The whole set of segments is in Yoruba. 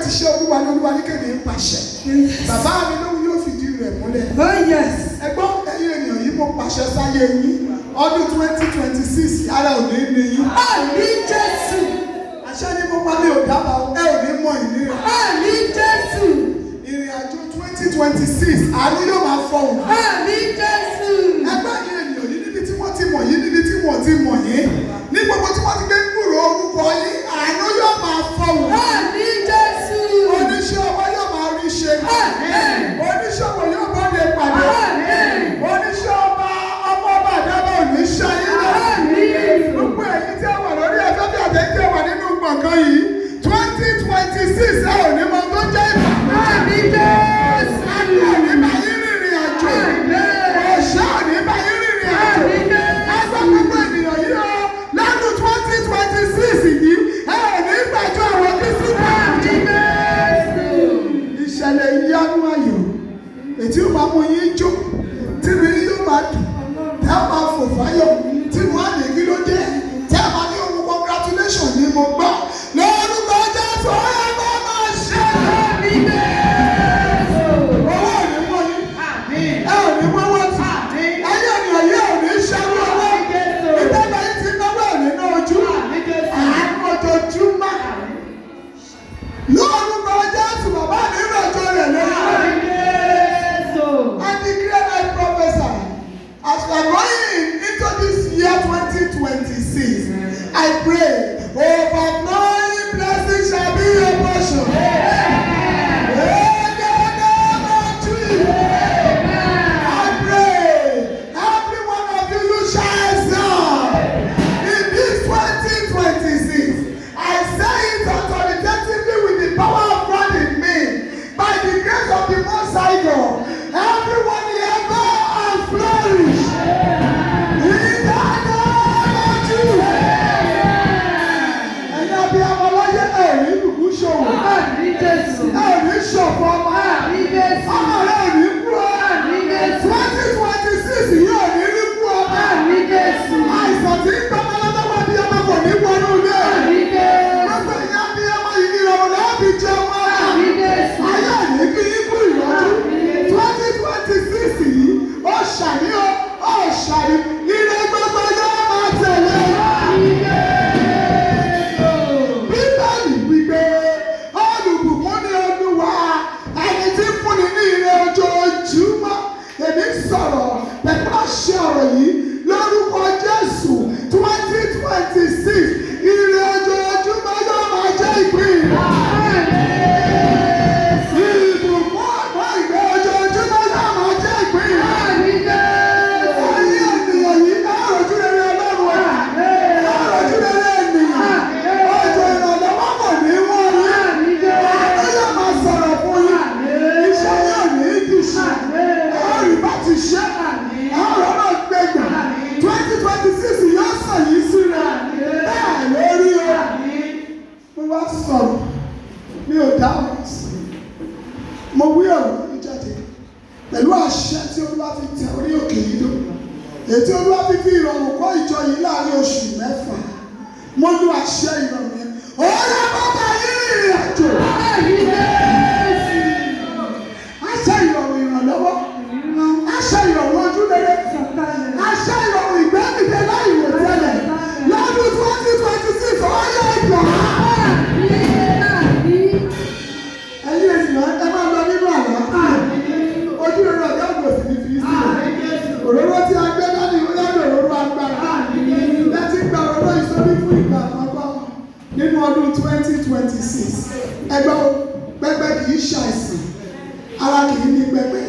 Ti ṣe Olúwa ní Olúwa ní kéde ń pàṣẹ. Bàbá mi lóhun yóò fìdí rẹ̀ múlẹ̀. Oh yes. Ẹgbọ́n, ẹ̀yin ènìyàn yìí, mo pàṣẹ sáyé yín, ọdún 2026, ara ò ní ní yín. Àmín Jésù. Àṣẹ ni mo pa, mi ò dábàá, ẹ ò ní mọ ìnira. Àmín Jésù. Ìrìn àjò 2026, àánú yóò máa fọhùn. Àmín Jésù. Ẹgbẹ́ yìí, ènìyàn yìí, níbi tí wọ́n ti mọ̀ yín, níbi tí wọ́n ti mọ̀ yín, ní gbogbo tí wọ́n ti gbé gbúrò orúkọ yín, àánú yóò máa fọhùn. Àmín Jésù. Oníṣẹ́ ọwọ́ yóò máa rí ṣe. Àmín. Oníṣòwò yóò bọ́dẹ pàdé. Àmín. Oníṣẹ́ ọba, ọmọ ọba àdábọ̀ ò ní ṣayé náà. Àmín. Gbogbo ẹ̀yin tí ẹ wà lórí ẹ̀fẹ́ bí àtẹ̀yìn tí ẹ wà nínú gbọ̀ngàn yìí, 2026, ẹ ò ní mọ tó jẹ́ ìbànújẹ́. Àmín Jésù. Àánú ò ní bá yín rìnrìn àjò. Àmín. Òṣè ò ní bá yín rìnrìn àjò. Àmín Jésù. Ẹgbẹ́ gbogbo ènìyàn yìí o, lọ́dún 2026 yìí, ẹ ò ní gbàjọ àwọn kìsì. Àmín Jésù. Ìṣẹ̀lẹ̀ ìyanu ayọ̀ ètí ó máa mú yín jó, tí inú yín yóò máa dùn, tẹ́ ẹ máa fò fáyọ̀, tí wọ́n á lè kí ló dé, tẹ́ ẹ máa ní ohun congratulation ni mo gbọ́ lórúkọ Jésù, ó yẹ kó máa ṣe. Àmín Jésù. Owó ò ní wọ́n yín. Àmín. Ẹ ò ní wọ́wọ́ tì. Àmín. Ayé ènìyàn yìí ò ní ṣẹ́wó owó. Àmín Jésù. Ìtẹ́gbẹ́ yìí ti náwó ò ní ná ojú. Àmín Jésù. Àánú ojoojúmọ́ lórúkọ Jésù, bàbá mi rọ̀jò rẹ̀ lórí. Àmín Jésù. I declare, I prophesy, as we are going into this year 2026, I pray overflowing blessing shall be your portion. In the name of Jesus. I pray every one of you, you shall excel in this 2026. I say it authoritatively with the power of God in me. By the grace of the Most High God, everyone here, go and flourish. In the name of Jesus. Ẹ̀yin abiyamọ láyé, ẹ ò ní dùkú ṣòwò. Àmín Jésù. Ẹ ò ní ṣọ̀fọ̀ ọmọ. Àmín Jésù. Ọmọ rẹ ò ní kú ọ. Àmín Jésù. 2026 yìí ò ní rí kú ọmọ. Àmín Jésù. Àìsàn tí ń gbọmọ lọ́wọ́ bí ọmọ kò ní wọnú ilé. Àmín Jésù. Gbogbo ìyá bí ọmọ yìí, ìrọ̀rùn náà fi jẹun ọmọ. Àmín Jésù. Ayé òní kí yín kú ìrọ́jú. 2026 yìí, ó ṣàní o, ó ṣàní. Ire gbogbo yóò máa tẹ̀lé. Àmín Jésù. Bíbélì wípé olùbùkún ní Olúwa, ẹni tí ń fúnni ní ire ojoojúmọ́. Èmi sọ̀rọ̀ pẹ̀lú àṣẹ ọ̀rọ̀ yìí lórúkọ Jésù, 2026, ire ojoojúmọ́ yóò máa jẹ́ ìpín rẹ̀. Ìbùkún àgbọ̀ ìgbẹ́ ojoojúmọ́ yóò máa jẹ́ ìpín rẹ̀. Àmín Jésù. Ayé ènìyàn yìí, ẹ rojú rere Ọlọ́run, ẹ rojú rere ènìyàn. Ọjọ́ ìrànlọ́wọ́ kò ní wọ́n yín. Àmín Jésù. Àánú yóò máa sọ̀rọ̀ fún yín. Iṣẹ́ yóò ní í dìṣe. Ẹ ó rí bá ti ṣe. Ẹ ó rọ́nà gbẹgbẹ̀. 2026 yóò sàn yìí sí rẹ̀. Bẹ́ẹ̀ lórí o. Mo wá sọ̀rọ̀, mi ò dáhùn sí. Mo wí ọ̀rọ̀ mi jáde pẹ̀lú àṣẹ tí Olúwa fi tẹ orí òkè yìí dó. Ètí Olúwa fi fi ìrọ̀rùn kọ́ ìjọ yìí láàrin oṣù 6. Mo lu àṣẹ ìrọ̀rùn yẹn. Ó yá, bàbá yín rìnrìn àjò. Àmín Jésù. Àṣẹ ìrọ̀rùn ìrànlọ́wọ́. Àṣẹ ìrọ̀rùn ojú rere. Àṣẹ ìrọ̀rùn ìgbẹ́mìdé láì wò tẹ́lẹ̀. Lọ́dún 2026, ó yẹ ìgbà. Àmín. Ẹ̀yin ènìyàn, ẹ máa lọ nínú àlàáfíà. Ojú rere ọ̀gá ògbò sì ní fi í sílẹ̀. Òróró tí a gbé dání, ó yàtọ̀ òróró agbára. Láti gba òróró ìsọrí fún ìgbà àkọ́kọ́ nínú ọdún 2026. Ẹgbẹ́ o, pẹpẹ kì í ṣàìsàn, ara kì í ní pẹpẹ.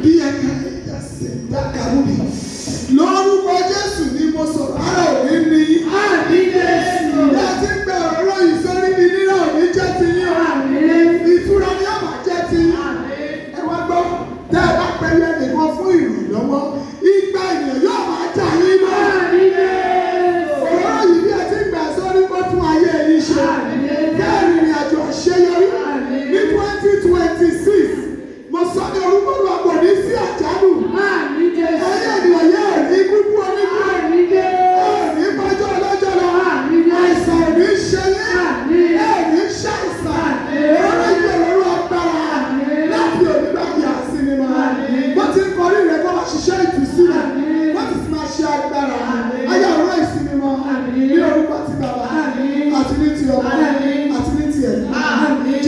Bí ẹ̀ka ẹ̀yà ṣe dákàrúbì. Lórúkọ Jésù ni mo sọ̀rọ̀, ara ò ní ní. Àmín Jésù. Bí a ti ń gba òróró ìsọrí, ìnira ò ní jẹ́ ti yín o. Àmín. Ìtura ni ó máa jẹ́ ti yín. Ẹ wá gbọ́, tẹ́ ẹ bá pẹ̀lú ẹnìkan fún ìrànlọ́wọ́, igba ènìyàn yóò máa jà yín lọ. Àmín Jésù. Òróró yìí, bí ẹ ti ń gbà sórí, kó tún ayé yín ṣe. Kẹ́ ẹ rìnrìn àjò àṣeyọrí ní 2026. Mo sọ ní orúkọ Olúwa, kò ní sí àjálù. Àmín Jésù. Ẹ̀yin ènìyàn yóò ní ikú. Àmín. Àti ní ti ẹ̀mí. Àmín.